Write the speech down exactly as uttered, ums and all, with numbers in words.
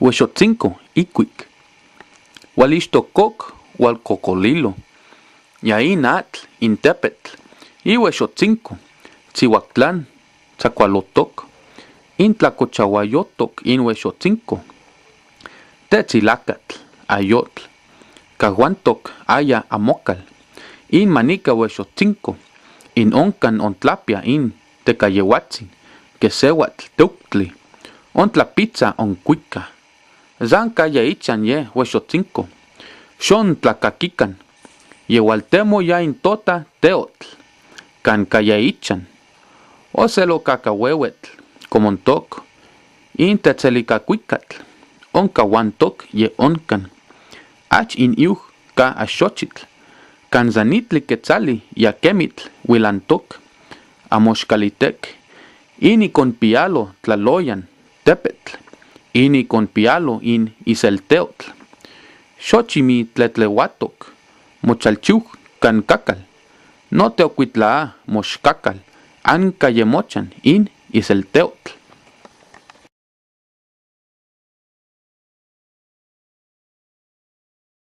Wexotzinko ikuik. Wal ixtokok wal kokolilo. Ya in atl in tepetl. I Wexotzinko. Tziwaktlan. Tsakualotok. In tlakochawayotok in Wexotzinko. Tetsilakatl. Ayotl. Kawantok aya amokal. In manika Wexotzinko. In onkan ontlapia in. Tekayewatsin. Kesewatl. Teuktli. Ontlapitsa onkuika. San kayaichan ye Wexotzinko. Xon tlakakikan. Yewaltemo ya in tota teotl. Kan kayaichan. Oselo kakawewetl. Komontok. In tetselikakuikatl. Onkawantok ye onkan. Ach in iuj ka axochitl. Kan sanitli ketsali ya kemitl wilantok. Amoxkalitek. Ini konpialo tlaloyan. Tepetl. Ini konpialo in iselteotl. Xochimi tletlewatok. Mochalchiuj kan kakal. Noteokuitlaa moxkakal. Anka yemochan in iselteotl.